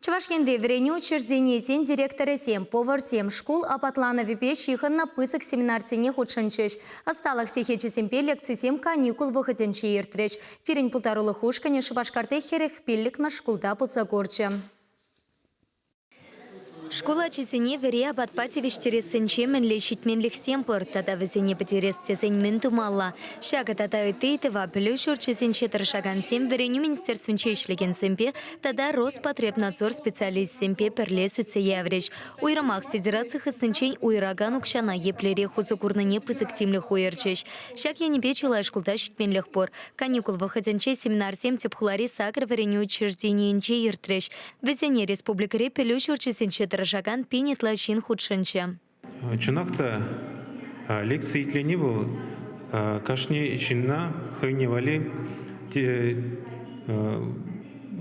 Чӑваш Енри вӗренӳ учрежденийӗсен директорӗсем, поварсем шкул апатланӑвӗпе ҫыхӑннӑ пысӑк семинарсене хутшӑнчӗҫ. Ӑсталӑх сехечӗсемпе лекцисем каникул вӑхӑтӗнче иртрӗҫ. Пирӗн пултарулӑх ушкӑнӗ Шупашкарти 45-мӗш шкулта пулса курчӗ. Шкул ачисене вӗри апатпа тивӗҫтерессинче мӗнле ҫитменлӗхсем пур тата вӗсене пӗтерес тесен мӗн тумалла? Ҫакӑ тата ытти ыйтӑва пӗлӳ ҫурчӗсенче тӑрӑшакансем вӗренӳ министерствинче ӗҫлекенсемпе тата Роспотребнадзор специалисчӗсемпе пӗрле сӳтсе яврӗҫ. Уйрӑмах федераци хыснинчен уйӑракан укҫана еплерех усӑ курнине пысӑк тимлӗх уйӑрчӗҫ. Ҫак енӗпе чылай шкулта ҫитменлӗх пур. Каникул вӑхӑтӗнче семинарсем тӗп хулари сакӑр вӗренӳ учрежденийӗнче иртрӗҫ. Вӗсене республикӑри пӗлӳ ҫурчӗсенче тӑрӑшакан пин ытла ҫын хутшӑнчӗ. Чӑнах та, лекци итлени вӑл кашни ҫынна хӑйне валли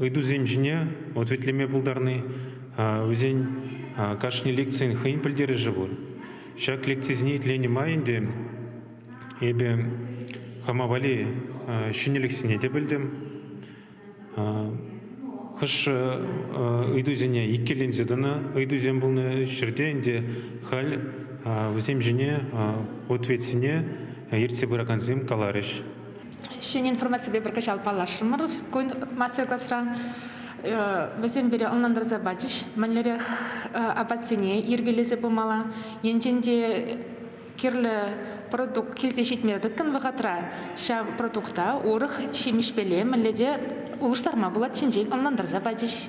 ыйтусем ҫине ответлеме пултарни, вӗсен кашни лекцин хӑйӗн пӗлтерӗшӗ пур. Ҫак лекцисене итленӗ май ӗнтӗ эпӗ хама валли ҫӗнӗлӗхсене те пӗлтӗм. Хӑш ыйтусене иккӗленсе тӑнӑ ыйтусем пулнӑ ҫӗрте ӗнтӗ халь вӗсем ҫине ответсене ертсе пыракансем каларӗҫ. Ҫӗнӗ информаципе пӗр кӑҫал паллашрӑмӑр ку мастер-класра. Вӗсем пире ӑнлантарса пачӗҫ, мӗнлерех апатсене йӗркелесе пымалла. Енчен те кирлӗ продукт килсе ҫитме тӑккӑн вӑхӑтра ҫав продукта урӑх ҫимӗҫпеле мӗнле те улӑштарма пулать ҫинчен ӑнлантарса пачӗҫ.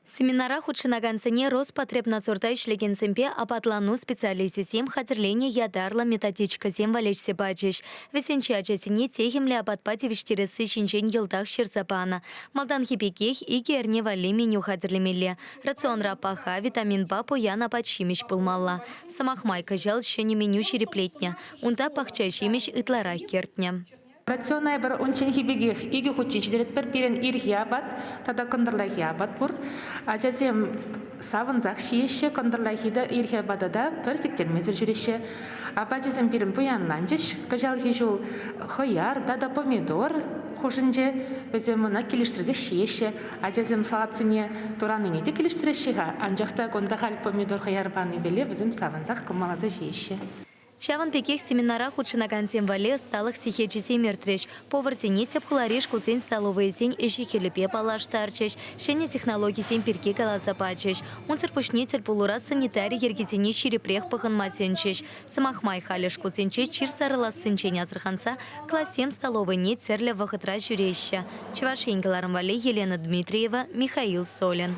Семинара хутшӑнакансене Роспотребнадзорта ӗҫлекенсемпе апатлану специалисчӗсем хатӗрленӗ ятарлӑ методичкӑсем валеҫсе пачӗҫ. Вӗсенче ачасене техӗмлӗ апатпа тивӗҫтересси ҫинчен йӑлтах ҫырса панӑ. Малтанхи пекех икӗ эрне валли меню хатӗрлемелле. Рационра паха витаминпа пуян апат-ҫимӗҫ пулмалла. Сӑмах май, кӑҫал ҫӗнӗ меню ҫирӗплетнӗ. Унта пахча ҫимӗҫ ытларах кӗртнӗ. Рациона эпир унчченхи пекех икӗ хутчен ҫитеретпӗр. Пирӗн ирхи апат тата кӑнтӑрлахи апат пур. Ачасем савӑнсах ҫиеҫҫӗ, кӑнтӑрлахи та, ирхи апата та пӗр сиктермесӗр ҫӳреҫҫӗ. Апачӗсем пирӗн пуянланчӗҫ. Кӑҫалхи ҫул хӑяр тата помидор хушӑнчӗ. Вӗсем ӑна килӗштерсех ҫиеҫҫӗ. Ачасем салатсене туранине те килӗштереҫҫӗ-ха, анчах та кунта халь помидор хӑяр панипеле вӗсем савӑнсах кӑмӑлласа ҫиеҫҫӗ. Ҫавӑн пекех семинара хутшӑнакансем валли ӑсталӑх сехечӗсем иртрӗҫ. Поварсене тӗп хулари шкулсен столовӑйӗсен ӗҫӗ-хӗлӗпе паллаштарчӗҫ, ҫӗнӗ технологисем пирки каласа пачӗҫ. Унсӑр пуҫне тӗлпулура санитари йӗркисене ҫирӗпрех пӑхӑнма сӗнчӗҫ. Сӑмах май, халӗ шкулсенче чир сарӑлассинчен асӑрханса классем столовӑйне тӗрлӗ вӑхӑтра ҫӳреҫҫӗ. Чӑваш Ен кӑларӑм валли Елена Дмитриева, Михаил Солин.